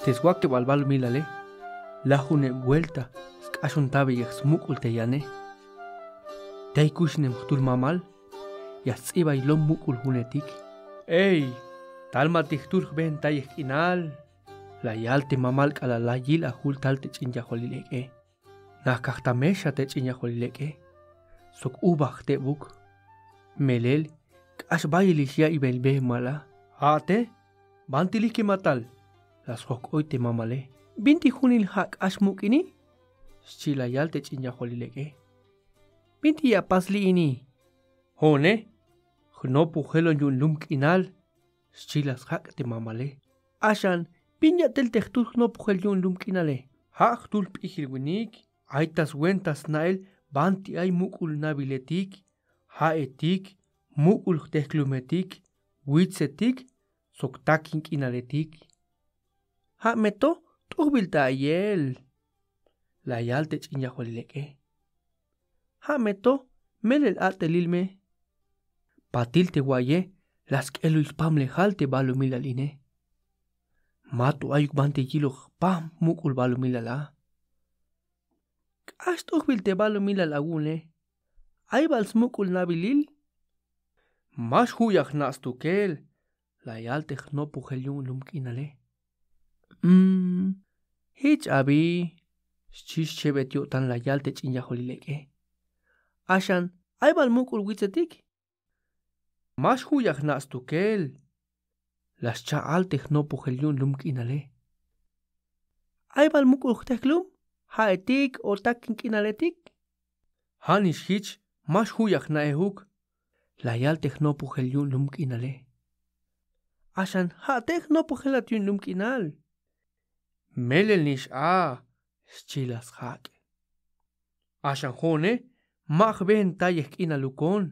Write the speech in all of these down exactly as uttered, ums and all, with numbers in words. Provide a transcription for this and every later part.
Te swakebal balumilale, lajuneb buelta sk'axuntayej smuk'ul te yane. Tey kuxinem jtul mamal, ya sts'ibay lom muk'ul junetik. Ey, talmatik jtul jbeentayej k'inal, la yal te mamal k'alal la yil ajul tal te ch'in yajwalil ek'e. Najkaj ta mexa te ch'in yajwalil ek'e, sok uva jtebuk. Melel k'ax bayelix ya'iybel beemal a. Ja'ate, banti lijkematal, la sjok'oy te mamale. Binti junil ja' k'ax muk' ini? Xchi la yal te ch'in yajwalil ek'e. Binti ya pas li' ini? Jo'one, jnopojelon yu'un lum k'inal, xchi la sjak' te mamale. Axan, bin ya'tel te jtul jnopojel yu'un lum k'inale? Ja' jtul p'ijil winik, ay ta swenta sna'el banti ay muk'ul nawiletik, ja'etik, muk'ul jtejklumetik, witsetik, sok takin k'inaletik. Ja' me to t'ujbil ta a'iyel, la yal te ch'in yajwalil ek'e. Ja' me to melel a'telil me. Patil te wa'iye, la sk'eluy spamlejal te balumilal ine. Mato ayuk banti yiloj jpam muk'ul balumilal a. K'ax t'ujbil te balumilal awu'une, ay bal smuk'ul nawilil? Ma xju' ya jna' stukel, la yal te jnopojel yu'un lum k'inale. Mm, jich abi, xchi xchebet yo'tan la yal te ch'in yajwalil ek'e. Axan, ay bal muk'ul witsetik? Ma xju' ya jna' stukel, la xcha' al te jnopojel yu'un lum k'inale. Ay bal muk'ul jtejklum, ja'etik o takin k'inaletik? Ja'nix jich, ma xju' ya jna'ejuk, la yal te jnopojel yu'un lum k'inale. Axan ja'ate jnopojelat yu'un lum k'inal. Melel nix a, xchi la sjak'. Axan jo'one, ma jbeentayej k'inalukon,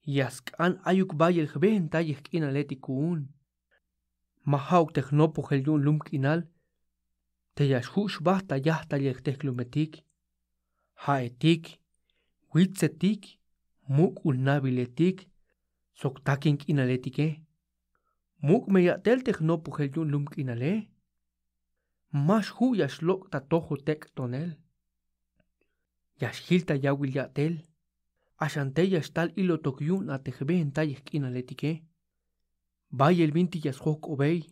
ya sk'an ayuk bayel jbeentayej k'inaletik ku'un. Ma ja'uk te jnopojel yu'un lum k'inal, te ya xju' xbajt ta yajtalel jtejklumetik, ja'etik, witsetik, muk'ul nawiletik, sok takin k'inaletike. Muk' me ya'tel te jnopojel yu'un lum k'inale. Ma xju' ya xlok' ta tojol tek' tonel. Ya xjil ta yawil ya'tel. Axan tey ya xtal ilotok yu'un a te jbeentayej k'inaletike. Bayel binti ya sjojk'obey,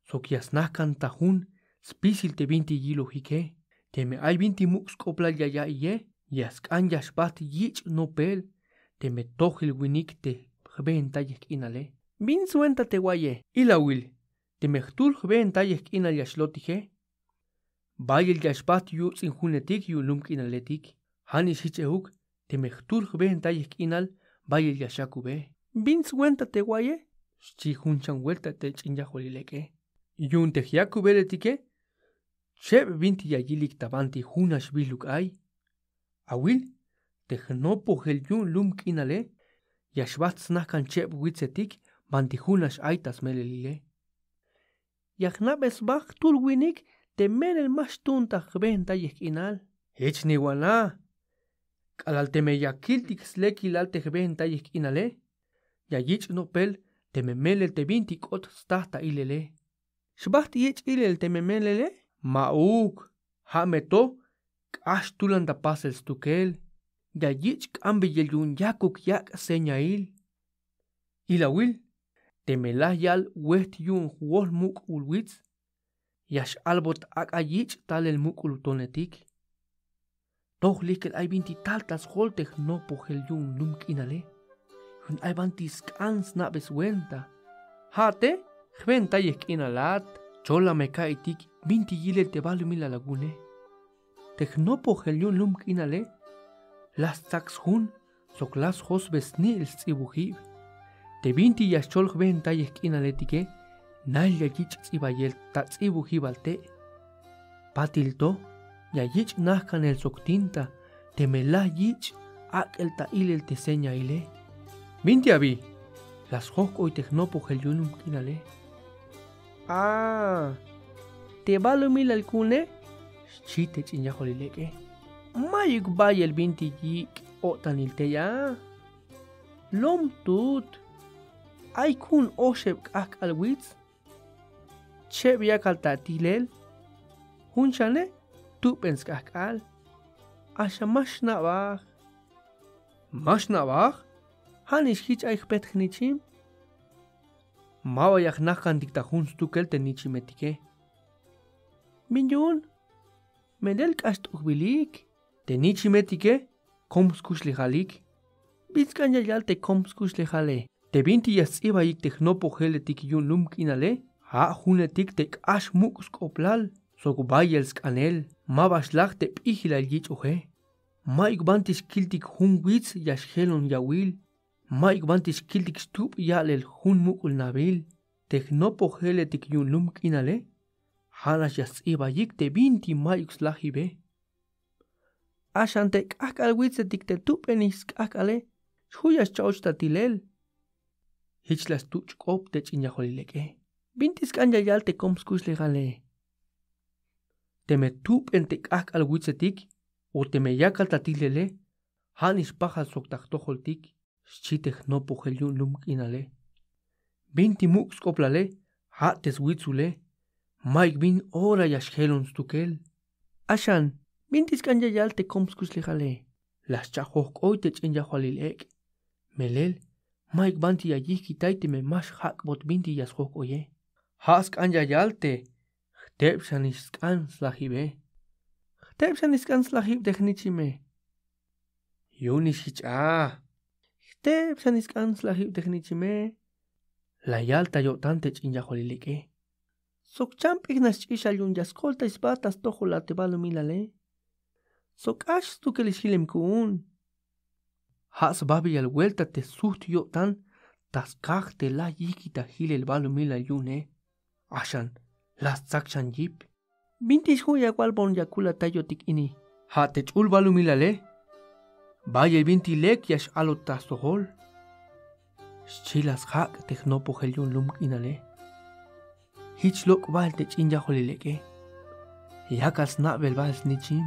sok ya snajkan ta jun spisil te binti yilojike. Teme ay binti muk' sk'oplal ya ya'iye, ya sk'an ya xbajt yich' nopel teme tojel winik te jbeentayej k'inale. Bin swenta te wa'iye? Ilawil, teme jtul jbeentayej k'inal ya xlotije, bayel ya xbajt yuts'in junetik yu'un lum k'inaletik. Ja'nix jich ejuk, teme jtul jbeentayej k'inal, bayel ya xakube. Bin swenta te wa'iye? Xchi jun chan welta te ch'in yajwalil ek'e. Yu'un te jyakubeletike, cheb binti ya yilik ta banti junax biluk ay. Awil, te jnopojel yu'un lum k'inale, ya xbajt snajkan cheb witsetik banti junax ay ta smelelile. Ya jna'be sba jtul winik te melel ma xtuun ta jbeentayej k'inal. Jich niwan a, k'alal teme ya kiltik slekilal te jbeentayej k'inale, ya yich' nopel teme melel te binti k'ot sta ta ilele. ¿Xbajt yich' ilel teme melele? Ma'uk, ja' me to k'ax tulan ta pasel stukel. Ya yich' k'ambeyel yu'un yakuk yak' señail. Ilawil, teme laj yal wejt yu'un jwol muk'ul wits, ya x-albot ak'a yich' talel muk'ul tonetik. Toj likel ay binti tal ta sjol te jnopojel yu'un lum k'inale. Yu'un ay banti sk'an sna'be swenta. Ja'ate, jbeentayej k'inalat, chola me ka'iytik binti yilel te balumilal awu'une. Te jnopojel yu'un lum k'inale, la stsak sjun sok la sjosbe sni'el sts'ibujib. Te binti ya xchol jbeentayej k'inaletike, nail ya yich' ts'ibayel ta ts'ibujibal te'. Patil to, ya yich' najkanel sok tinta teme la yich' ak'el ta ilel te señaile. ¿Binti abi? La sjojk'oy te jnopojel yu'un lum k'inale. A, te balumilal ku'une, xchi te ch'in yajwalil ek'e. Mayuk bayel binti yik' o'tanil tey a. Lom tut, ay ku'un oxeb k'ajk'al wits. Cheb yakal ta tilel. Jun xane, tuben sk'ajk'al. Axa ma xna'baj. Ma xna'baj? Ja' nix jich ay jpet jnichim. Ma ba ya jnajkantik ta jun stukel te nichimetike. Bin yu'un, melel k'ax t'ujbilik. Te nichimetike kom skuxlejalik. Bin sk'an ya yal te kom skuxlejale? Te bintik ya sts'ibayik te jnopojeletik yu'un lum k'inale, ja' junetik te k'ax muk' sk'oplal sok bayel sk'anel. Ma ba xlaj te p'ijilal yich'oje. Mayuk banti xkiltik jun wits ya xjelon yawil. Mayuk banti xkiltik xtub ya'lel jun muk'ul nabil. Te jnopojeletik yu'un lum k'inale, ja' nax ya sts'ibayik te binti mayuk slajibe. Axan te k'ajk'al witsetik te tubenix sk'ajk'ale, xju' ya xcha'och ta tilel. Jich la stuch' k'op te ch'in yajwalil ek'e. Binti sk'an ya yal te kom skuxlejale? Teme tuben te k'ajk'al witsetik o teme yakal ta tilele, ja' nix pajal sok ta jtojoltik, xchi te jnopojel yu'un lum k'inale. Binti muk' sk'oplale, ja' te switzule. Mayuk bin ora ya xjelon stukel. Axan, binti sk'an ya yal te kom skuxlejale? La xcha' jojk'oy te ch'in yajwalil ek'. Melel, mayuk banti ya yijkitay teme ma xjak'bot binti ya sjojk'oye. Ja' sk'an ya yal te jteb xanix sk'an slajibe. Jteb xanix sk'an slajib te jnichime. Yu'un nix jich a. Jteb xanix sk'an slajib te jnichime. La yal ta yo'tan te ch'in yajwalil ek'e. Sok chan p'ij nax ch'ixal yu'un ya skoltay sba ta stojol a te balumilale. Sok k'ax stukelix jilem ku'un. Ja' sbabial welta te sujt yo'tan ta skaj te la yijkit ta jilel balumilal yu'une. Axan, la stsak xan yip. Binti xju' ya walbon ya kulatay yo'tik ini? Ja' te ch'ul balumilale. Bayel binti lek ya x-alot ta stojol. Xchi la sjak' te jnopojel yu'un lum k'inale. Jich lok' bael te ch'in yajwalil ek'e. Yakal sna'bel bael snichim.